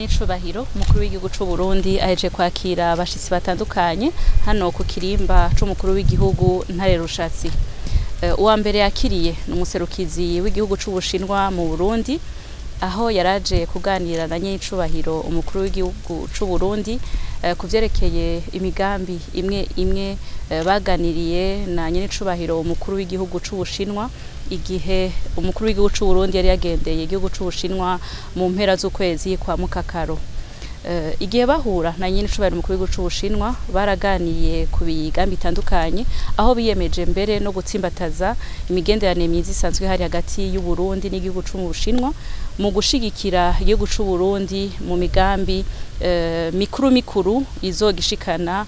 Icubahiro umukuru w'igihugu c'u Burundi aheje kwakira abashitsi batandukanye hano ku kirimba c'umukuru w'igihugu Ntare Rushatsi. Uwa mbere yakiriye ni umuserukizi w'igihugu c'Ubushinwa mu Burundi, aho yaraje kuganira na nyiricubahiro umukuru w'igihugu c'u Burundi ku vyerekeye imigambi imwe imwe baganiriye na nyiricubahiro umukuru w'igihugu c'Ubushinwa igihe umukuru w'igihugu c'u Burundi yari yagendeye igihugu c'Ubushinwa mu mpera z'ukwezi kwa Mukakaro. Igihe bahura na nyiricubahiro umukuru w'igihugu c'Ubushinwa baraganiye ku migambi itandukanye, aho biyemeje mbere no gutsimbataza imigenderanire myiza isanzwe hari hagati y'u Burundi n'igihugu c'Ubushinwa mu gushigikira igihugu c'u Burundi mu migambi mikuru mikuru izogishikana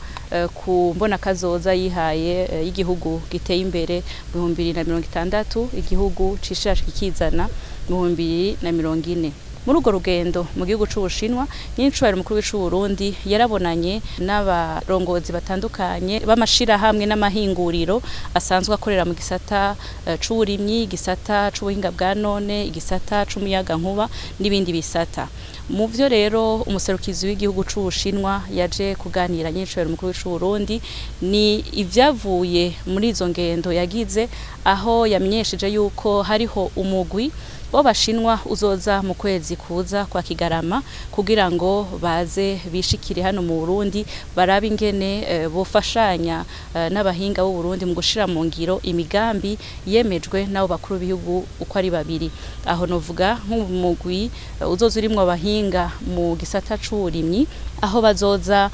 ku mbonakazoza yihaye y'igihugu giteye imbere mu 2060, igihugu cishira kikizana mu 2040. Muri urwo rugendo mu gihugu c'Ubushinwa, nyiricubahiro umukuru w'igihugu c'u Burundi yarabonanye n'abarongozi batandukanye b'amashirahamwe n'amahinguriro asanzwe akorera mu gisata c'uburimyi, igisata c'ubuhinga bwa none, igisata c'umuyagankuba n'ibindi bisata. Mu vyo rero umuserukizi w'igihugu c'Ubushinwa yaje kuganira nyiricubahiro umukuru w'igihugu c'u Burundi ni ivyavuye muri izo ngendo yagize, aho yamenyesheje yuko hariho umugwi w'Abashinwa uzoza mu kwezi kuza kwa Kigarama kugira ngo baze bishikire hano mu Burundi barabe ingene bofashanya n'abahinga b'u Burundi mu gushira mu ngiro imigambi yemejwe n'abo bakuru b'ibihugu uko ari babiri. Aho novuga nk'umugwi uzoza urimwo abahinga mu gisata c'uburimyi, aho bazoza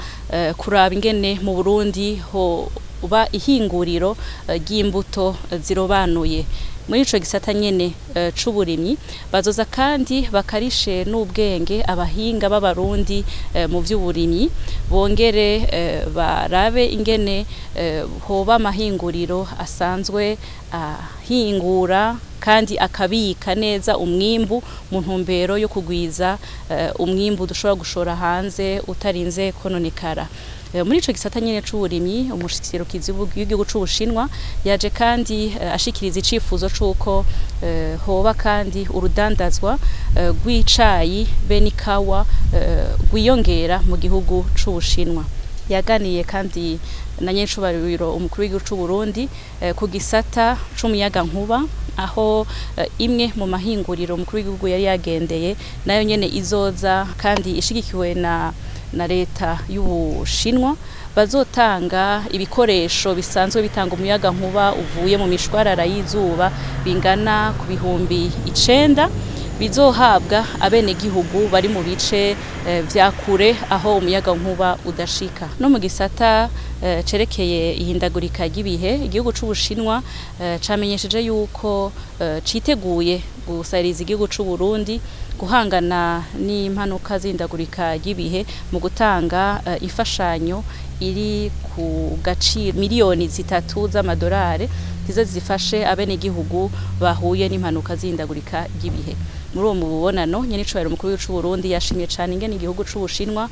kuraba ingene mu Burundi ho uba ihinguriro ry'imbuto zirobanuye. Muri ico gisata nyene c'uburimyi bazoza kandi bakarishe n'ubwenge abahinga b'Abarundi mu vy'uburimyi, bongere barabe ingene hoba amahinguriro asanzwe ahingura kandi akabika neza umwimbu mu ntumbero yo kugwiza umwimbu dushobora gushora hanze utarinze kononekara. Muri ico gisata nyene c'uburimyi, umuserukizi w'igihugu c'Ubushinwa yaje kandi ashikiriza icifuzo c'uko hoba kandi urudandazwa rw'icayi be n'ikawa rwiyongera mu gihugu c'Ubushinwa. Yaganiye kandi na nyiricubahiro umukuru w'igihugu c'u Burundi ku gisata c'umuyagankuba, aho imwe mu mahinguriro umukuru w'igihugu yari yagendeye nayo nyene izoza kandi ishigikiwe na leta y'Ubushinwa, bazotanga ibikoresho bisanzwe bitanga umuyaga nkuba uvuye mu mishwarara y'izuba bingana ku 9,000 bizohabwa abenegihugu bari mu bice vya kure aho umuyaga nkuba udashika. No mu gisata cerekeye ihindagurika ry'ibihe, igihugu c'Ubushinwa camenyesheje yuko citeguye gusahiriza igihugu c'u Burundi guhangana n'impanuka z'ihindagurika ry'ibihe mu gutanga imfashanyo iri ku gaciro miliyoni 3 z'amadolari zize zifashe abenegihugu bahuye n'impanuka z'ihindagurika ry'ibihe. Muri uwo mubonano nyiricubahiro umukuru w'igihugu c'u Burundi yashimye cane ingene igihugu c'Ubushinwa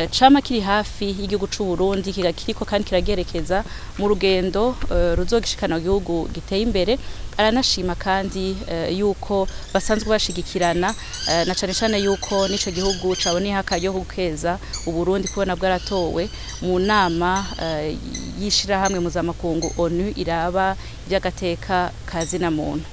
cama kiri hafi y'igihugu c'u Burundi, kiriko kandi kiragerekeza mu rugendo ruzogishikana igihugu giteye imbere. Aranashima kandi yuko basanzwe bashigikirana na cane cane yuko n'ico gihugu caboneye akaryo ko gukeza Uburundi kubona bwaratowe mu nama y'ishirahamwe mpuzamakungu ONU iraba ivy'agateka ka zina muntu.